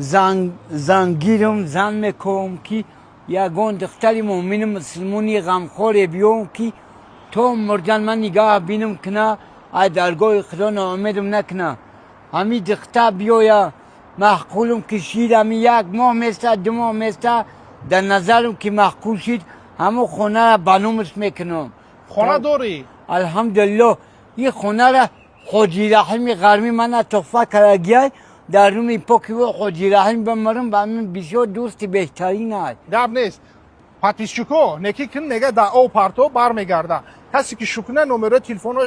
Зан гирам, зан мекунам, ки ягон духтари муъмини мусулмони ғамхоре биём, ки то мурдан ман нигаҳ бинам куна, ай даргоҳи Худо ноумедам накуна. Ҳами духтар биёя, маъқулум ки шид, ҳами як моҳ места, 2 моҳ места, дар назарам ки маъқул шид, ҳамон хонара ба номаш мекунам. Хона дорӣ? Алҳамдулилло, ин хонара Ҳоҷи Раҳими Ғармӣ мана туҳфа кардагиай. Дар номи поки ӯ, Ҳоҷи Раҳим, бимирам, ба ман бисёр дӯсти беҳтарин ай. Гап нест, подписчико неки кин мега, да ов парто бармегарда. Касе ки шукна, номерои телефоно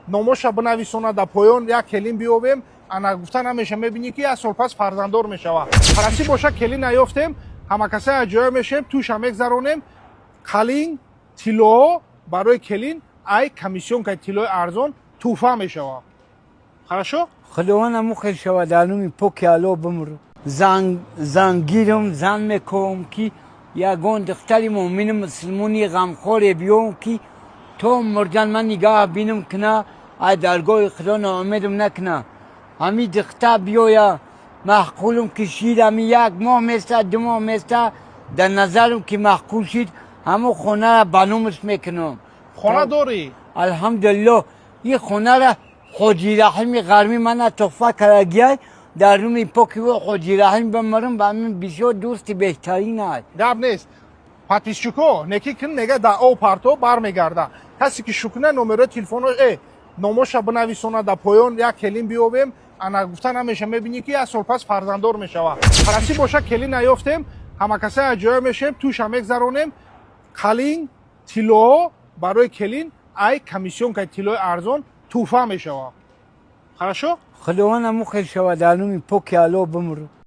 номоша бинависона да поён. Як келин биёвем, ана гуфта намеша, мебинӣ, ки як сол пас фарзанддор мешава. Парасӣ боша, келин наёфтем, ҳамакаса ҷоя мешем, туша мегзаронем. Қалин тиллоҳо барои келин ай комиссионкаи тиллои арзон туҳфа мешава. Хорошо? Худованд ҳамун хел шава, дар номи поки Алло бимирам. Зан гирам, зан мекунам, ки ягон духтари муъмини мусулмони ғамхоре биём, ки то мурдан ман нигаҳ бинам куна, ай даргоҳи Худо ноумедам накуна. Ҳами духтар биёя, маъқулум ки шид, ҳами як моҳ места, 2 моҳ места, дар назарам ки маъқул шид, ҳамон хонара ба номаш мекунам. Хона дорӣ? Алҳамдулилло, ин хонара Ҳоҷи Раҳими Ғармӣ мана туҳфа кардагиай. Дар номи поки ӯ, Ҳоҷи Раҳим, бимирам, ба ман бисёр дӯсти беҳтарин ай. Гап нест, подписчико неки кин мега, да ов парто бармегарда. Касе ки шукна, номерои телефоно номоша бинависона да поён. Як келин биёвем, ана гуфта намеша, мебинӣ, ки як сол пас фарзанддор мешава. Парасӣ боша, келин наёфтем, ҳамакаса ҷоя мешем, туша мегзаронем. Қалин тиллоҳо барои келин ай комиссионкаи тиллои арзон туҳфа мешава. Хорошо? Худованд ҳамун хел шава, дар номи поки Алло бимирам.